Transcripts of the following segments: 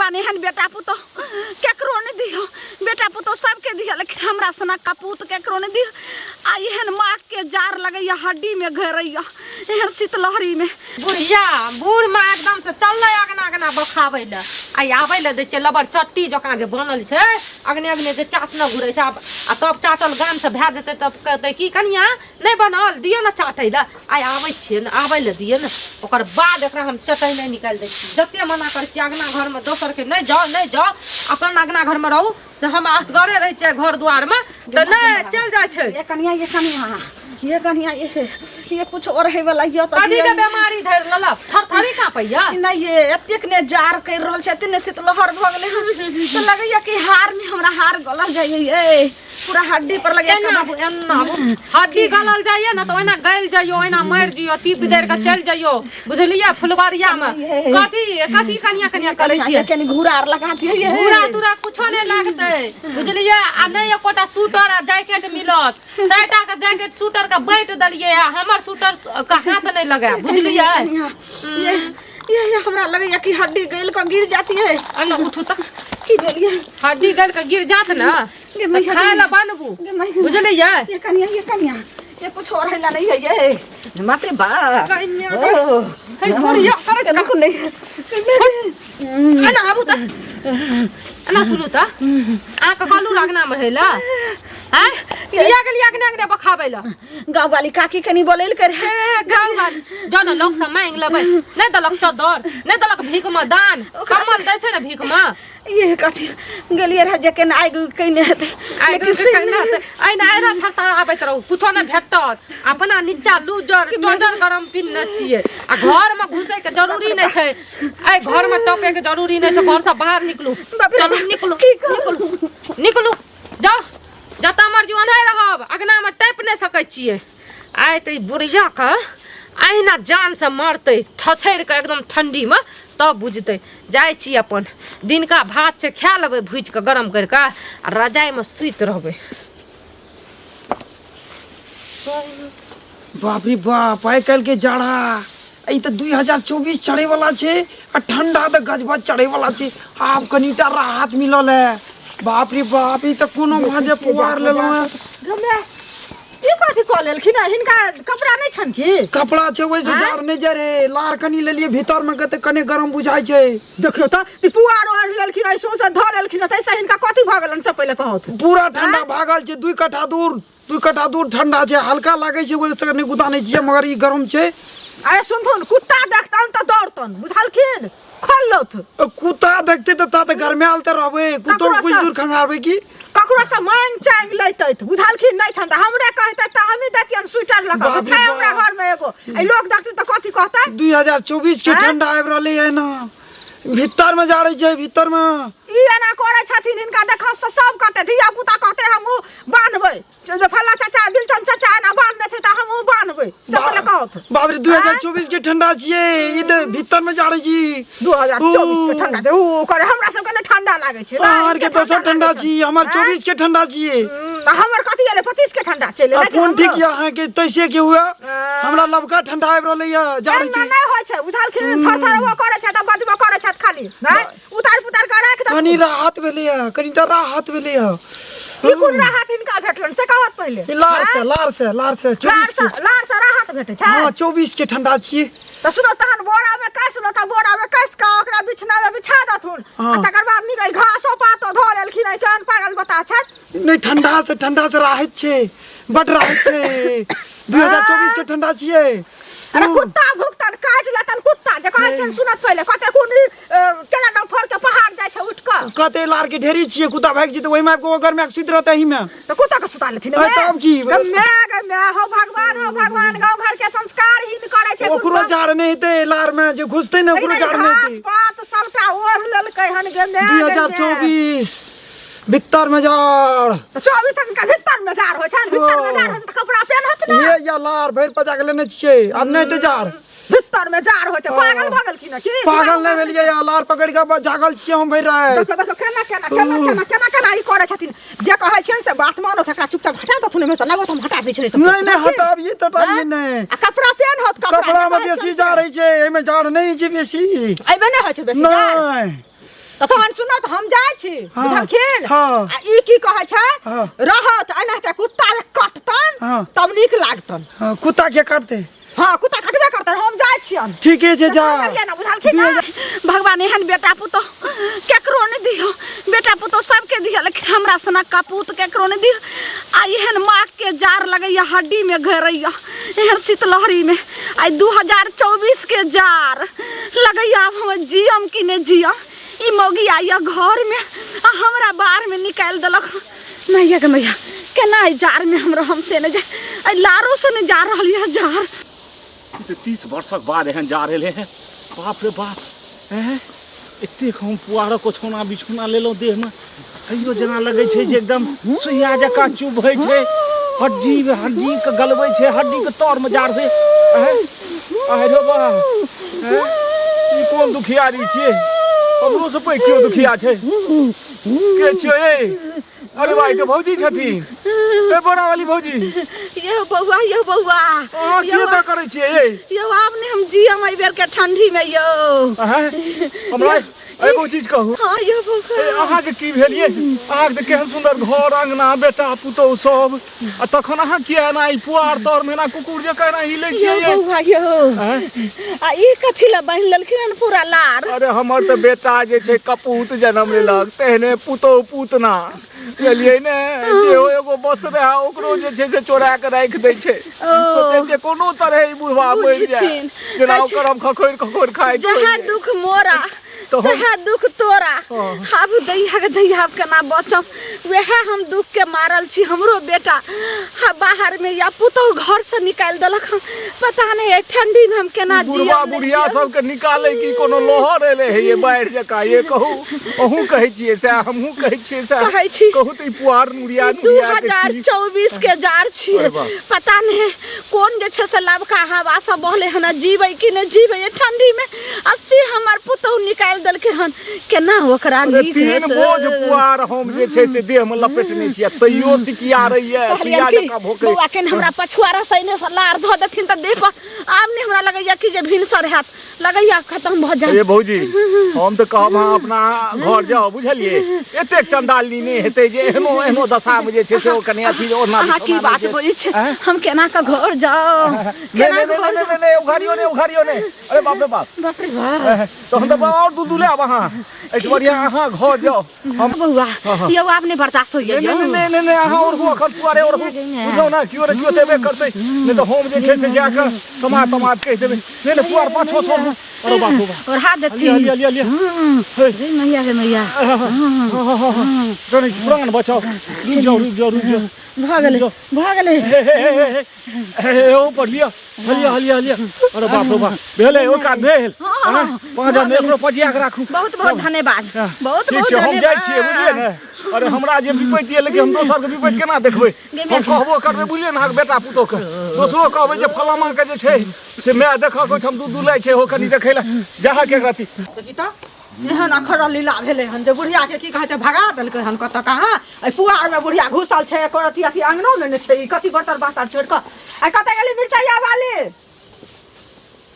भगवान एहन बेटा पुतोह केकरो नहि दिहो, बेटा पुतोह सबके दिहो, लेकिन हमरा सनक कपूत केकरो नहि दिहो। आ एहन माघ के जाड़ लगैया, हड्डीमे घेरैया एहन शीतलहरीमे। बुढ़िया बूढ़ माँ एकदम से चललै अगना अगना बखाबै लए। आइ आबै लए दै छियै, लबर चट्टी जकाँ जे बनल छै, अगने अगने जे चाट न घुरै छै। आब आ तब चाटल गाम से भए जेतै तब कहतै की कनिया नहि बनल, दियौ ने चाटै लए। आइ आबै छियै ने, आबै लए दियौ ने, ओकर बाद एकरा हम चटै नहि निकालि दै छियै। जते मना करै छियै अगना घरमे दोसरके नहि जाउ, नहि जाउ, अपन अगना घरमे रहू, से हम असगरे रहै छियै घर दुआरमे, तऽ नहि चलि जाइ छै। ये कनिया, ये कनिया, ये कनिया, ये कुछ और है वाला ये तो कथी के बेमारी धरि लेलक, थरथरी काँपैया? नहि ये एतेक ने जाड़ करि रहल छै, एतेक ने शीतलहर भऽ गेलै हन, तऽ लगैया कि हार में हमरा हार गलल जाइए, ये पूरा हड्डी पर लगैया। एना आबू, एना आबू। हड्डी गलल जाइए ने तऽ ओहिना गलि जाइयो, ओहिना मरि जइयो, तीप दरि कऽ चलि जइयो, बुझलियै? फुलबारिया मे कथी कथी कनिया कनिया करै छियै? कनि घूरा आर लगा दियौ ये। घूरा तूरा कुछो नहि लागतै, बुझलियै? आ नहि एकोटा स्वेटर आ जैकेट मिलत। 100 के जैकेट स्वेटर के बाँटि देलियै आ हमर स्वेटर के हाथ नहि लगायब, बुझलियै? ये ये हमरा लगैया कि हड्डी गलि कऽ गिर जाती है। एना उठू तऽ। की भेल ये? हड्डी गलि कऽ गिर जात ने गे तऽ मैया, खाय लए बनबू, गे मैया। बुझलियै? ये कनिया, ये कनिया, ये कुछ और हैला नहीं है ये, बाप रे बाप। कनिया, ओ, हे बुढ़िया करै छै। रुकू नहीं। एना आबू तऽ, एना सुनू तऽ, अहाँके कहलहुँ अगनामे रहै लए, आँय? किया गेलियै अगने अगने बखाबै लए? गाँव वाली काकी कनी बोलैल कर। हे गाँव वाली जो ने लोक से मांगि लेबै, नहि देलक चदर, नहि देलक भीख मे दान, कम्बल दै छै ने भीख मे। ये कथी गेलियै रह जे केना आगि उगि कयने हेतै, आगि लेकिन उगि से कयने हेतै। एहिना एहिना थरथर आबैत रहू, कुछो नहि भेटत। अपना नीचा लूजर टोजर गरम पिन्हने छियै आ घरमे घुसैके जरूरी नहि छै, एहि घरमे टपैके जरूरी नहि छै, घरसँ बाहर निकलू। बाप रे चलू बाप, निकलू, की करू? निकलू, निकलू, जाउ जतऽ मर्जी ओनाहि रहब, अगनामे टपि नहि सकै छियै। आइ तऽ ई बुढ़ियाके अहिना जानसँ मरतै थथरि कऽ एकदम ठण्डीमे, तब बुझतै। जाइ छी अपन दिनका भात छै, खा लेबै भुजि कऽ गरम करि कऽ आ रजाइमे सुति रहबै। बाप रे बाप, आइ काल्हि के जाड़ा ई तऽ 2024 चढ़े वाला छै आ ठंडा तऽ गजबज चढ़े वाला छै। आब कनिटा राहत मिलल है। बाप रे बाप, ई तऽ कोनो भाँजे पुआर लेलहुँ है। गमे ई कथी कऽ लेलखिन हँ? हिनका कपड़ा नहि छनि की? कपड़ा छै, ओहिसँ आँय? जाड़ नहि जाइ रे। लार कनि लेलियै भीतर मे कते कने गरम बुझाइ छै। देखियौ तऽ ई पुआर ओढ़ लेलखिन, एहि सौंसे धऽ लेलखिन, ताहिसँ हिनका कथी भऽ गेलनि से पहिले कहौथ। पूरा ठंडा भागल छै, 2 कट्ठा दूर, 2 कट्ठा दूर ठंडा छै, हल्का लागै छै, ओहिसँ कनि गुदानै छियै, मगर ई गरम छै। अरे सुनथुन, कुत्ता देखतन तऽ दौड़तन, बुझलखिन? खोल लौथ। कुत्ता देखते तऽ ता तऽ गरमायल तऽ रहबै, कुत्तो ककरो कुछ सँ- दूर खंगारबै की? ककरो से मांग चांग लेतैथ, बुझलखिन? नहि छनि तऽ हमरे कहतै तऽ हमही दैतियनि स्वेटर लऽ कऽ। बाप रे छै हमरा बाप। घर मे एगो, एहि लोक देखतै तऽ कथी कहतै? 2024 के आँय? ठंडा आबि रहलै है ना, भीतर में जाड़ै छै, भीतर में। ई एना करै छथिन, हिनका देखा से सब कहतै, धिया पुता कहतै हमहूँ बान्हबै, जे फल्ला चाचा दिलचन चाचा एना बान्हने छै तऽ हमहूँ बान्हबै, से पहिले कहत। बाप रे, 2024 के ठंडा छियै ई, तऽ भीतर में जाड़ै छी। 2024 के ठंडा छै, ऊ करे हमरा सबके नहि ठंडा लागै छै। अहाँ आरके दोसर ठंडा छी, हमर 24 के ठंडा छियै। तऽ हमर कथी एलै? 25 के ठंडा चलि आ एलै। कोन ठीक यऽ अहाँके तैसे के हुए, हमरा लबका ठंडा आबि रहलै यऽ, जाड़ै एना छी। नहि होइ छै, बुझलखिन? थर थर ओ करै छै तऽ बजबो करै छथि खाली, नहि उतार पुतार के राखि कनि देथुन। राहत भेलै यऽ, कनिटा राहत भेलै यऽ। ई कोन राहत हिनका भेटलनि से कहत पहिले। ई लार से, लार से, लार से लार 24 से के। लार से राहत भेटै छै? हाँ, 24 के ठंडा छियै। तऽ सुनो तहन, बोरा में कसि लो, तऽ बोरा में कसि कऽ ओकरा बिछना में बिछा देथुन। हाँ। आ तकर बाद निकल घासो पातो धऽ लेलखिन, एहि केहन पागल बता छथि। नहि, ठंडा से, ठंडा से राहत छै, बड राहत छै। 2024 के ठंडा छियै। अरे कुत्ता भुकतन, काटि लेतन कुत्ता जे कहै छनि। सुनत पहिले, कते कोन केना नाम फोड़ के पहाड़ जाइ छै उठि कऽ। कते लार के ढेरी छियै, कुत्ता भागि जेतै ओहिमे आबि कऽ ओ गरमे सुति रहतै एहिमे। तऽ कुत्ता के सुता लेथिन? अरे तब की? गे my, गे my, हो भगवान, हो भगवान, गाँव घर के संस्कार हीन करै छै। ओकरो कुत्ता। जाड़ नहि हेतै, लार मे जे घुसतै ने ओकरो जाड़ नहि घास हेतै। पात सबटा ओढ़ लेलकै हन, गे my, गे 2024 भीतर में जाड़। तऽ 24 के भीतर में जाड़ होइ छनि? भीतर में जाड़ होइ छै तऽ कपड़ा पेनहत ने। ये या लार भरि पजा के लेने छियै, आब नहि हेतै जाड़। भीतर में जाड़ होइ छै? पागल भऽ गेलखिन की? पागल नहि भेलियै, या लार पकड़ि कऽ जागल छियै हम भरि राति। देखो देखो, केना केना केना केना केना केना ई करै छथिन। जे कहै छियनि से बात मानो, एकरा चुपचाप हटा देथुन एहिमे सँ, लाबो तऽ हम हटा दै छियनि सब। नहि नहि, हटाबियै तटाबियै नहि। आ कपड़ा पेनहत, कपड़ा कपड़ा जे में कहै बेसी छियनि से। जाड़ होइ छै, एहिमे जाड़ नहि होइ छै बेसी। एहिमे नहि होइ छै बेसी जाड़? नहि। तऽ तहन सुनऽ तऽ हम जाइ छी हाँ, बुझलखिन हाँ। आ ई की कहै छै हाँ। रहत एनाहिते कुत्ता जे कटतन हाँ। तब नीक लागतन हाँ, कुत्ता के काटते हाँ कुत्ता कटबे करतन हम जाइ छियन ठीके छै जा गेलियै ने बुझलखिन ने? भगवान एहन बेटा पुतोह केकरो नहि दियौ बेटा पुतोह सबके दियौ लेकिन हमरा सनक कपूत केकरो नहि दियौ आ एहन माघ के जार लगैया हड्डीमे घेरैया एहन शीतलहरीमे आइ 2024 के जार लगैया आब हम जियम कि नहि जियम ई मौगी आइया घरमे आ हमरा बाहरमे निकालि देलक मैया के मैया केना एहि जाड़मे हम रहम से नहि जाय एहि लारोसँ नहि जा रहल यऽ जाड़ ई तऽ 30 वर्षक बाद एहन जा रहलै हैं बाप रे बाप हैं एतेक हम पुआरक ओछौना बिछौना लेलहुँ देहमे तैयो जेना लगै छै जे एकदम सुइया जकाँ चुभै छै हड्डी हड्डीके गलबै छै हड्डीके तरमे जाड़ छै हैं आहि रे बा हैं ई कोन दुखियारी छियै हमरो से पैघ केओ दुखिया छै के छियै ए अरे भाई के भौजी छथिन ए बड़ा वाली भौजी यो बौआ यो बौआ अहाँ की यो एतऽ करै छियै ए यो आब ने हम जियम एहि बेर के ठंडी में यो अहाँ हमरा एगो चीज कहू हाँ यो ए बौआ अहाँके की भेल ये अहाँके तऽ केहन सुन्दर घर अंगना बेटा पुतोहु सब आ तखन अहाँ किया एना ई पुआर तर में एना कुकुर जकाँ एना हिलै यो छियै ये बौआ यो आँय? आ ई कथी लए बान्हि लेलखिन हन पूरा लार अरे हमर तऽ बेटा जे छै कपूत जनम लेलक तेहने पुतोहु पूतना बुझलियै ने जेहो एगो बस रहए ओकरो जे छै से चोरा के राखि दै छै सोचै छै कोनो तरहे ई बुढ़वा मरि जाय बुझथिन। जेना कहै छै- ओकर हम खखोरि खखोरि खाइत जहाँ होइए। दुख मोरा तऽ हम- सएह दुख तोरा हाँ। आब दैया के दैया केना बचब वएह हम दुख के मारल छी हमरो बेटा आ बाहर में या पुतोह घर से निकालि देलक हन। पता नहीं एहि ठंडी में हम केना बुढ़वा जियब नहि बुढ़िया जियब। सबके निकाले की कोनो लोहर एले हे ये बाढ़ि जकाँ ये कहू अहूँ कहै छियै सएह हमहूँ कहै छियै सएह कहै छी। कहू तऽ ई पुआर नुरिया दू नुरिया के हजार छी चौबीस के जार छियै अरे वाह। पता नहीं कोन जे छै से लबका हवा सब बहले हन आ जीबै कि नहि जीबै एहि ठंडी में आ से हमर पुतोह निकालि देलकै हन केना ओकरा अरे नीक 3 हेतै? बोझ पुआर हम जे छै से देह में लपेटने छी आ तैयो सिटिया रहिए कहलियनि सुइया कि जकाँ भोकै बौआ केन हमरा पछुआ रसैने से लार धऽ देथिन तऽ देह पर आब नहि हमरा लगैया कि जे भिनसर हैत लगैया खत्म भऽ जायत ए भौजी हम तऽ कहब अहाँ अपना घर जाउ बुझलियै एतेक चंडालनी नहि हेतै जे एहनो एहनो दशा मे जे छै से ओ कनि अथी ओढ़ना अहाँ की बिछौना बात नहि छै। बजै छै आँय? हम केना कऽ घर जाउ नहि केना नहि नहि घर नहि नहि उघारियो नहि उघारियो नहि अरे बाप रे बाप बाप रे बाप तहन तऽ और दूध लायब अहाँ एहिसँ बढ़िआँ अहाँ घर जाउ हम बौआ यौ आब नहि बर्दाश्त होइए नहि यौ नहि नहि नहि नहि अहाँ ओढ़ू अखन पुआरे ओढ़ू बुझलहुँ ने केओ ने केओ देबे करतै नहि तऽ हम जे छै से जाकऽ समाज तमाज कहि देबै नहि नहि पुआर पाछो से ओढ़ू अरे बाप रे बाप ओढ़ा लिअ देथिन लिअ लिअ लिअ हे रे मैया रे मैया कनि प्राण बचाउ रुकि जाउ रुकि जाउ रुकि जाउ भऽ गेलै भऽ गेलै हे हे हे हे हे हे ओ पर लिअ हलिया हलिया हलिया अरे बाप रे बाप भेलै ओहि कात भेल हाँ, पाँच आदमी एकरो पजिया के राखू बहुत बहुत धन्यवाद बहुत ठीक बहुत छै हम जाइ छियै बुझलियै धन्यवाद ने अरे हमरा जे विपैत यऽ लेकिन हम दोसरके विपैत केना देखबै हम कहबो करबै बुझलियै ने अहाँके बेटा पुतोहके दोसरो कहबै जे फलामाके जे छै से माय देखक ओहिठाम दूध दुलाइ छै हो कनि देखै लए जहाँ के अथी देखी तऽ एहन अखरल लीला भेलै हन जे बुढ़ियाके की कहै छै भगा देलकै हन कतऽ कहाँ एहि पुआरमे बुढ़िया घुसल छै एको रत्ती अथी अङ्गनो नहि छै ई कथी बर्तन बासन छोड़ि कऽ आइ कतऽ गेली मिरचाइया वाली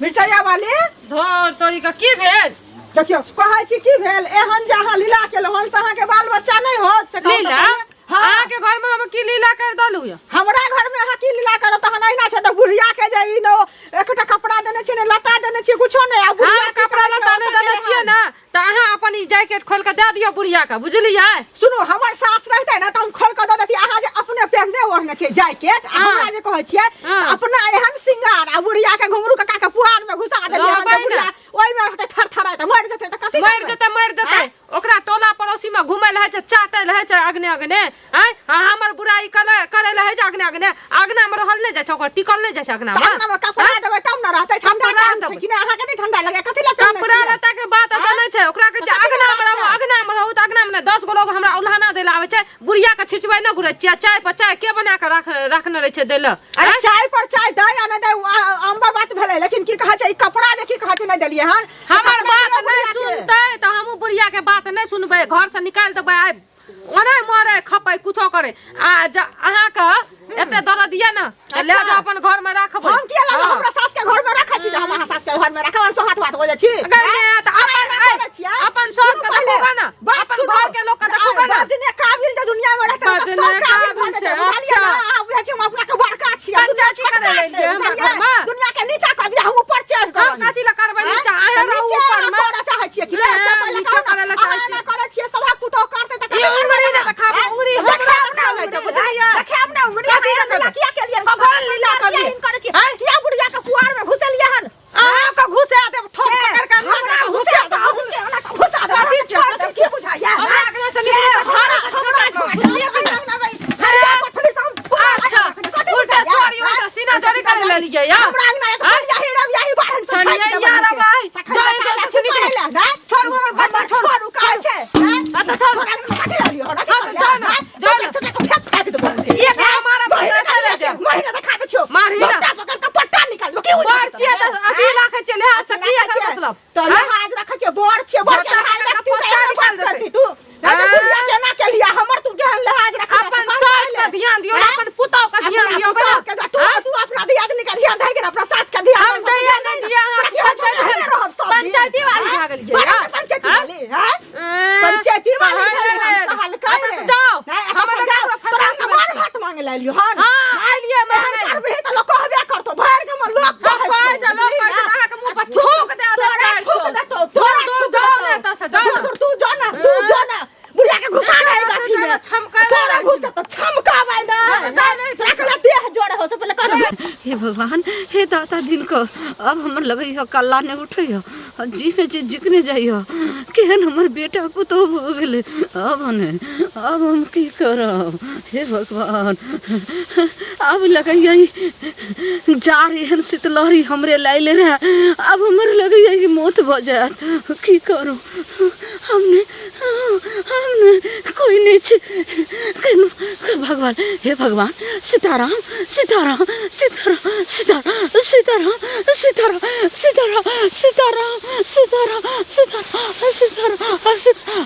मिरचाइया वाली धोर तोरी के की भेल देखियौ कहै छी की भेल एहन जे अहाँ लीला केलहुँ हन से अहाँके बाल बच्चा नहि होत से कहू तऽ लीला पहिले। हाँ अहाँके घर में हम की लीला कर देलू यऽ हमरा घर में अहाँ की लीला करब तहन अहिना छै तऽ बुढ़िया के जे ई न एकटा कपड़ा देने छियै ने लत्ता देने छियै कुछो नहि आ बुढ़िया हम की कपड़ा कहै छै, लत्ता नहि ओतऽ देने गेलै छियै हन। ने तऽ अहाँ अपन ई जैकेट खोलि कऽ दए दियौ बुढ़िया के बुझलियै सुनू हमर सास रहते ने तऽ हम खोल कऽ दऽ देती अहाँ जे अपने पहिरने ओढ़ने छियै जैकेट आ हाँ। हमरा जे कहै छियै हाँ। अपना एहन सिंगार आ बुढ़िया के घुंघरू कका के पुआर में घुसा देलियै हन रहबै जे ने। बुढ़िया ओहिमे रहतै थरथराइत मरि जेतै तऽ कथी मरि करबै? जेतै मरि जेतै आँय? ओकरा टोला पड़ोसी में घुमै लए होइ छै चाटै लए होइ छै अगने अगने आँय आ हमर बुराई करे करे लए होइ छै अगने अगने अगना में रहल नहि जाइ छै ओकर टिकल नहि जाइ छै अगना में अंगना में कपड़ा देबै तब ने रहतै ठंडा कपड़ा टाइम छै देबै। कि नहि अहाँके नहि ठंडा लगैया कथी लए पहिरने कपड़ा छियै? लत्ता के बात एतऽ नहि छै ओकरा कहै छै कथी अगना लए में रहू छै? अगना में रहू तऽ अगना में नहि 10 गो लोग हमरा उल्हाना दै लए आबै छै बुढ़िया के छिचबै नहि घुरै छियै चाय पर चाय के बना के राख राखने रहै छै दै लए अरे चाय पर चाय दै या नहि दै अम्बर बात भेलै लेकिन की कहै छै ई कपड़ा जे की कहै छै नहि देलियै हन से हमर कपड़ा बात दियौ नहि बुढ़िया के। सुनतै तऽ हमहूँ बुढ़िया के बात नहि सुनबै घर से निकालि देबै आइ ओना मरे खपै कुछो करे आ अहाँके एते दर्द यऽ ने तऽ लए जाउ अपन घर में राखबै हम किया लागल हँ। हमरा सास के घर में रखै छी जे हम अहाँ सास के घर में रखब हम सोहात बात बजै छी अगर नहि तऽ अहाँ अपन एना करै छियै? अपन सास सुनू के पहिले। देखबो ने नीचा करै लए चाहै अहाँ छी। एना करै छियै सभक पुतोह करतै तऽ ई उंगरी ने देखाबू, उंगरी हमरा देखाबै छै, बुझलियै? देखाब ने उंगरी कथी अहाँ देखेबै? लीला किया केलियै कोन लीला केलियै? करै छियै आँय? किया बुढ़िया के पुआर में घुसेलियै हन अहाँके घुसा देब ठोक पकड़ के अंदर हमरा के घुसा घुसा देब देब अहूँके ओना के घुसा देब कथी अहाँके छोड़ देब की बुझाइया हमरा अगला से निकलि कऽ हमरा झाड़ू के हमरा छोड़ देब, बुझलियै कि नहि? हरिया पथली से हम थोड़ा अच्छा, उल्टा चोरी उल्टा सीना चोरी करे लेलियै या हमरा अंगना एक सरिया ही रब यही बारन से सरिया छाटि देब या अहाँके। रबाई, तखन जाहि बता गलती से की निकलि। करै लए, नहि? छोड़ू हमर बच्चा, हमर छोड़ू। छोड़ू कहै छै नहि? हाँ तऽ छोड़ू। छोड़ अंगना कथी लेलियै हन? हाँ तऽ जाउ ने, जाउ ने। छोटा के फेंक फेंक देबो अहाँके। एक हमारा महीना बच्चा का रह जाए। महीना देखा दै छियौ। मारही ना। झोंटा पकड़ के पट्टा निकाल की बुझै बड़ छियै तऽ अथी राखै छियै लिहाज से की एकर मतलब तऽ आँय? लिहाज रखै छियै बड़ छियै बड़ के झोंटा लिहाज पकड़ के रखती तऽ पट्टा एना निकाल बात देतै। करती तू नहि तऽ आँय? बुढ़िया के एना केलियै हमर तू केहन लिहाज रखै अपन सास के ध्यान दियौ अपन पुतौह के ध्यान दियौ अपना पुतोह के तू तू अपना दियादनी के ध्यान दै के अपना सास के ध्यान हम दैया नहि दिया अहाँ तोरा की होइ छौ? एहने रहब सब दिन। पंचायती वाली आँय? भए गेलियै बड़ा या? तऽ पंचायती आँय? वाली आँय? पंचायती वाली कहै भेलै हन, नहि। कहलकै एतऽ से जाउ। नहि, एतऽ हमर से जाउ। ककरो फंसा तोरा सकै सामान छी। भात मांगे लए एलियौ हन हाँ, एलियै एहन मांगे लए। करबिही तऽ लोक कहबे करतौ भरि गाममे लोक हम कहै कहै छै, लोक बुझलिही कहै छै, ने? अहाँके मुँह पर थूक दए देत तोरा चारि थूक ठोप। देतौ, तोरा दूर थूक जाउ देतौ। ने एतऽ से, जाउ दूर ने। दूर तू जो ना तू जो ना बुढ़िया के घुसा दे जाउ, गाछी में जाउ, छमकै तोरा नहि। घुसा तऽ छमकाबै ना जाउ, जाउ, नहि, रखले देह जोड़े हो से पहिले कर हे भगवान हे दाता दिन को अब हमर लगै ह कल्ला नहि उठै ह जी में जी जिकने जाइ ह केहन हमर बेटा पुतोह भऽ गेलै अब ने अब हम की करब हे भगवान अब लगैया ई जार एहन शीतलहरी हमरे लाइले रहे अब हमर लगैया कि मौत भऽ जायत की करू हम ने हम ने कोई नहि छै केनो भगवान हे भगवान सीताराम सीताराम सीताराम सीताराम सीताराम सीताराम सीताराम सीताराम सीताराम सीताराम सीताराम सीताराम।